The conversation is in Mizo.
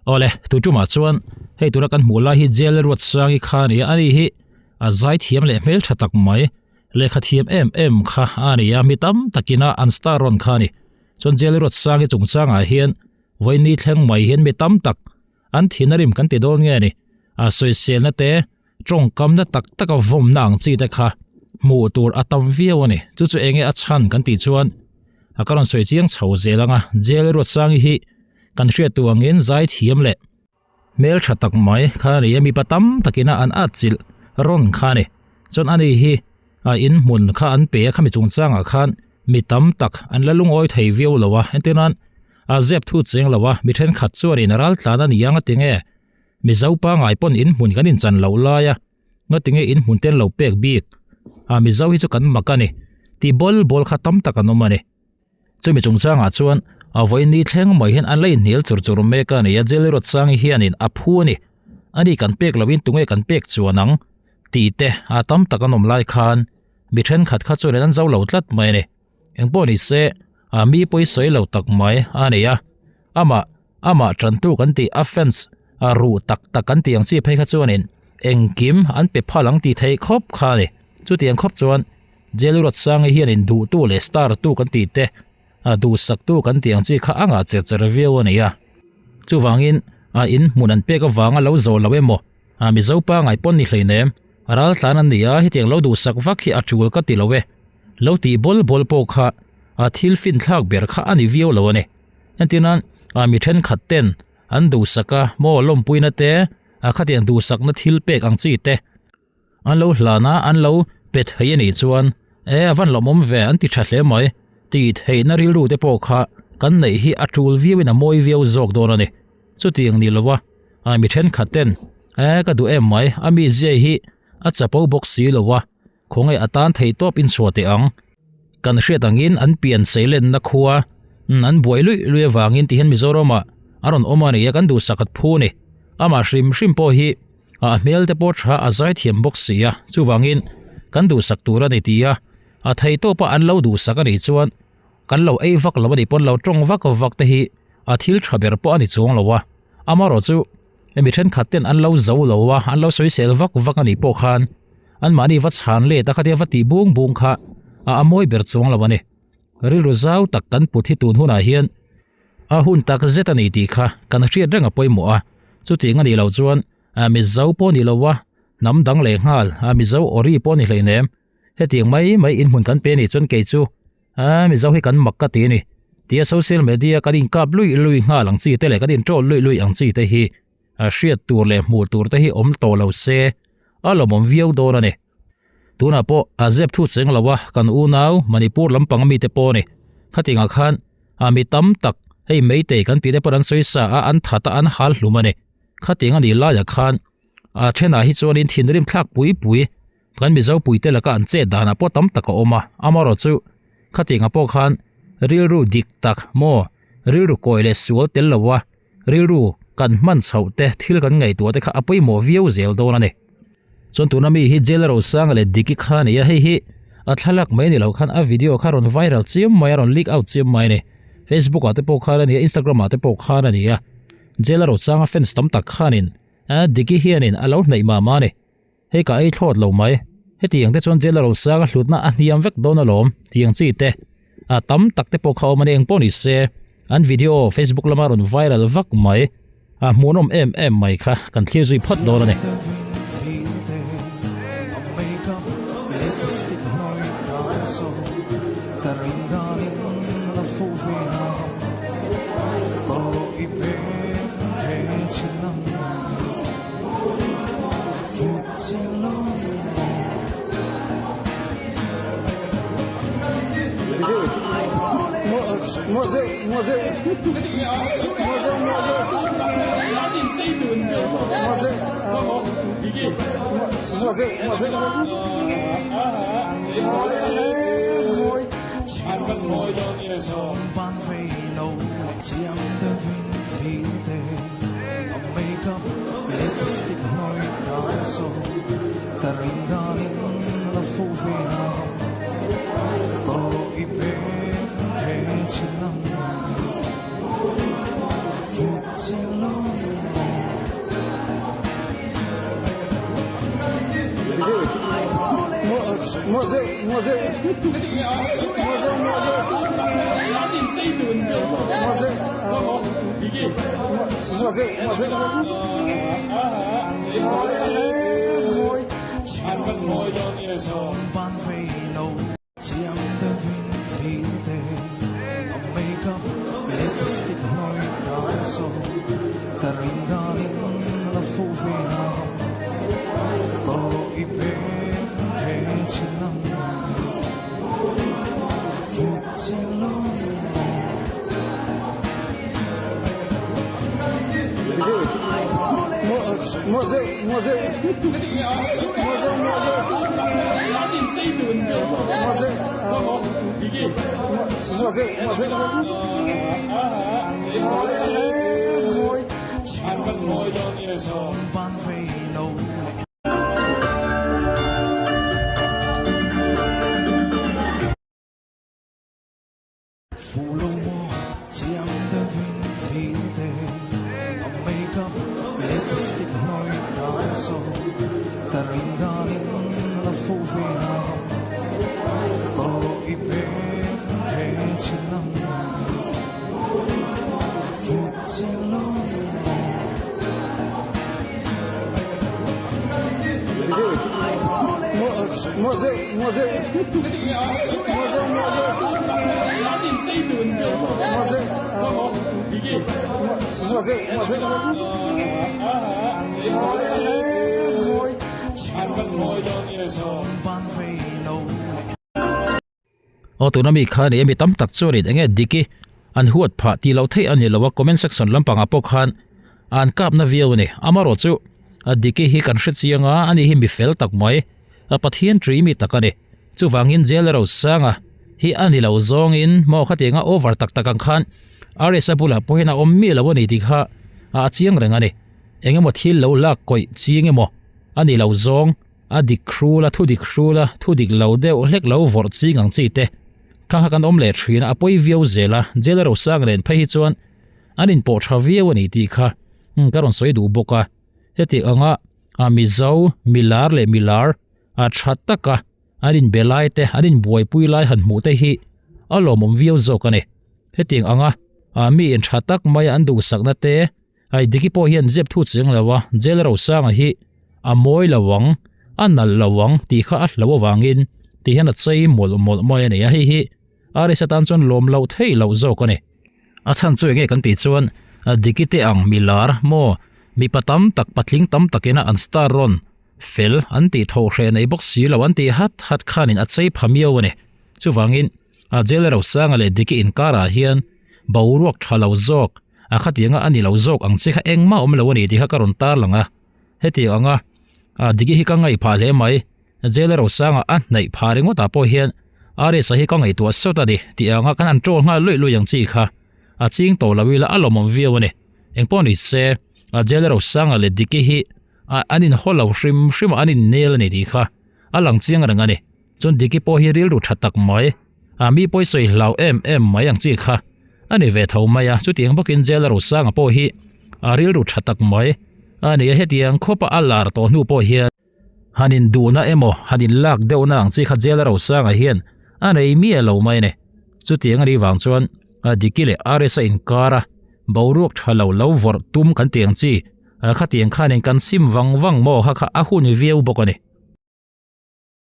Awle, tu tumah chuan hei tuna kan hmuh lai hi Jail Ruatsangi kha a ni a, ani hi a zaithiam leh hmeltha tak mai, lehkha thiam em em kha a ni a, mi tam takina an star rawn kha a ni. Chuan Jail Ruatsangi chungchangah hian vawiin thleng mai hian mi tam tak an thin a rim kan ti dawn nge ni, a sawiselna te tawngkamna tak taka vawmna ang chi te kha hmuh tur a tam viau a ni. Chu chu enge a chhan kan tih chuan a ka rawn sawi chiang chho zel ang a, Jail Ruatsangi hi kan hriat tur angin zai thiam leh hmel tha tak mai kha a ni a, mipa tam takina an at chilh rawn kha a ni. Chuan ani hi a in hmun kha an pe a, khami chungchangah khan mi tam tak an la lungawi thei viau lo a, entirnan a zep thu cheng lo a, mi thenkhat chuanin ral tlan a ni ang a ti nge? Mizo pangai pawn in hmun kan inchan loh lai a, ngatinge in hmun te an lo pek bik? A Mizo hi chu kan mak a ni, tih bawl bawl kha tam tak an awm a ni. Chumi chungchangah chuan a vawiin ni thleng mai hian an la inhnial chur chur mek a ni a, Jelly Rawtsangi hianin a phu a ni, ani kan pek lohin tunge kan pek chuan ang? tih te a tam tak an awm lai khan mi thenkhat kha chuan an zo lo tlat mai a ni. Engpawh ni se, a mi pawi sawi lo tak mai a ni a, amah amah tantu kan tih a fans a ruh tak tak kan tih ang chi phei kha chuanin engkim an pe phal ang tih theih khawp kha a ni. Chutiang khawp chuan Jail Ruatsangi hianin duhtu leh star tu kan tih te a duhsaktu kan tih ang chi kha a ngah cher cher viau a ni a. Chuvangin a in hmun an pek avanga lo zawh lo emaw a Mizo pangai pawn ni hleinem ral tlan an ni a, hetiang lo duhsak vak hi a tul ka ti lo e. Lo tih bawl bawl pawh kha a thil finthlak ber kha a ni viau lo a ni. Entirnan, a mi thenkhat ten an duhsak a, maw lawmpuina te, a khatiang duhsakna thil pek ang chi te an lo hlan a, an lo pe thei a nih chuan e a van lawmawm ve an ti tha hle mai tih theihna rilru te pawh kha kan neih hi a tul viauin a mawi viau zawk dawn a ni. Chutiang ni lova a mi thenkhat ten e ka duh em mai, a mi ziai hi a chapo bawk si lo a, Khawngaih a tan thei tawp in chhuah teh ang. Kan hriat angin an pian seilenna khua an buai luih luih avangin tihian Mizoramah a rawn awm a ni a, kan duhsak khat phu a ni. Amah hrim hrim pawh hi a hmel te pawh tha a zaithiam bawk si a, chuvangin kan duhsak tur a ni ti a, a thei tawpa an lo duhsak a nih chuan kan lo ei vak lo a nih pawn lo tawng vak vak te hi a thil tha ber pawh a ni chuang lo a, amaherawhchu chu Hemi thenkhat ten an lo zo lo a, an lo sawisel vak vak a nih pawh khan anmahni va chhan let a khatia va tih bung bung kha a a mawi ber chuang lo a ni. Rilru zau tak kan put hi tun hunah hian a hun tak zet a ni tih kha kan hriat reng a pawimawh a, chutiang a nih loh chuan Mizo pawh ni lo a, hnam dang leh nghal a Mizo awri pawh ni hleinem. Hetiang mai mai inhmun kan pe a nih chuan kei chu Aa Mizo hi kan mak ka ti a ni tia social media kan inkap luih luih nghal ang chi te leh kan introll luih luih ang chi te hi a hriat tur leh hmuh tur te hi awm tawh lo se a lawmawm viau dawn a ni. Tunah pawh a zep thu cheng lo a kan unau Manipur lampang ami te pawh a ni. Khatingah khan a mi tam tak hei Meitei kan tih te pawh an sawi sa a an that a an hal hlum a ni. Khating a nih laiah khan a thenah hi chuanin thinrim thlak pui pui Kan Mizo puite laka an chet danah pawh tam tak a awm a, amaherawhchu khatiangah pawh khan rilru dik tak maw, rilru kawi leh sual tel loa rilru kan hman chhoh te thil kan ngaihtuah te kha a pawimawh viau zel dawn a ni. Chuan tuna mi hi Jail Rosanga leh Diki kha a ni a, hei hi a thlalak mai ni lo khan a video kha rawn viral chiam mai a, rawn leak out chiam mai a ni. Facebook ah te pawh khan a ni a, Instagram ah te pawh khan a ni a, Jail Rosanga fans tam tak khanin Diki hianin a lo hnaih mah mah a ni. Hei ka ei thlawt lo mai. Hetiang te chuan jail a ro sang a hlutna a hniam vek dawn alawm tiang chi te a tam tak te pawh kha awm a ni engpawh ni se an video facebook lama rawn viral vak mai a hmuhnawm em em mai kha kan thlir zui phawt dawn a ni. Aw tuna mi kha ni emi tam tak chuanin enge dik i an huat phah tih loh theih a ni lo a comment section lampangah pawh khan an kapna viau a ni amarawh chu a dik i hi kan hre chiang a ani hi mi fel tak mai a Pathian ṭui mi tak a ni chuvangin jail rosanga hi a ni lo zawngin maw khatianga over tak tak ang khan RS a bulah pawh hian a awm miah lo a ni tih kha a chiang reng a ni engemaw thil lo lak kawih ching emaw a ni lo zawng. A dik hrul a, thu dik hrul a, thu dik lo deuh hlek lo vawrh ching ang chi te kha kha kan awm leh thin a, a pawi viau zel a, jail a rosang len phei hi chuan an inpawh tha viau a ni tih kha ka rawn sawi duh bawk a, heti anga a Mizo milar leh milar a tha taka an inbe lai te an inbuaipui lai han hmuh te hi a lawmawm viau zawk a ni, hetiang anga a mi in tha tak maia an duhsakna te Hei Diki pawh hian zep thu cheng lo a, jail Rosanga hi a mawi lo ang, a nalh lo ang tih kha a hlo avangin ti hian a chei mawlh mawlh mai a ni a, hei hi Aris atan chuan lawm loh theih loh zawk a ni. A chhan chu enge kan tih chuan Diki te ang milar maw mipa tam tak patling tam takina an star rawn fel an tih tho hreh nei bawk si lo an tih hat hat khanin a chei pha miau a ni. Chuvangin jail Rosanga leh Diki inkarah hian boruak tha lo zawk A khatianga a ni lo zawk ang che kha engmah awm lo a ni tih kha ka rawn tar lang a. Hetiang anga a Diki hi ka ngaih phah hle mai. Jail Rosanga a hnaih phah ringawtah pawh hian Aresa hi ka ngaihtuah sawt a ni tih anga kan han troll nghal luih luih ang chi kha a ching tawh lo ila a lawmawm viau a ni. Engpawh ni se a Jail Rosanga leh Diki hi a an inhaw lo hrim hrim a an innel a ni tih kha a lang chiang reng a ni. Chuan Diki pawh hi rilru tha tak mai. A mi pawi sawi hlau em em mai ang chi kha a ni ve tho mai a, chutiang bawkin jail a Rosanga pawh hi a rilru tha tak mai a ni a, hetiang khawpa a lar tawh hnu pawh hian han induhna emaw han inlak deuhna ang chi kha jail a Rosanga hian a nei miah lo mai a ni. Chutiang a nih vang chuan Diki leh RS a inkar a, boruak tha lo lo vawrh tum kan ti ang chi, khatiang khanin kan sim vang vang maw kha kha a hun viau bawk a ni.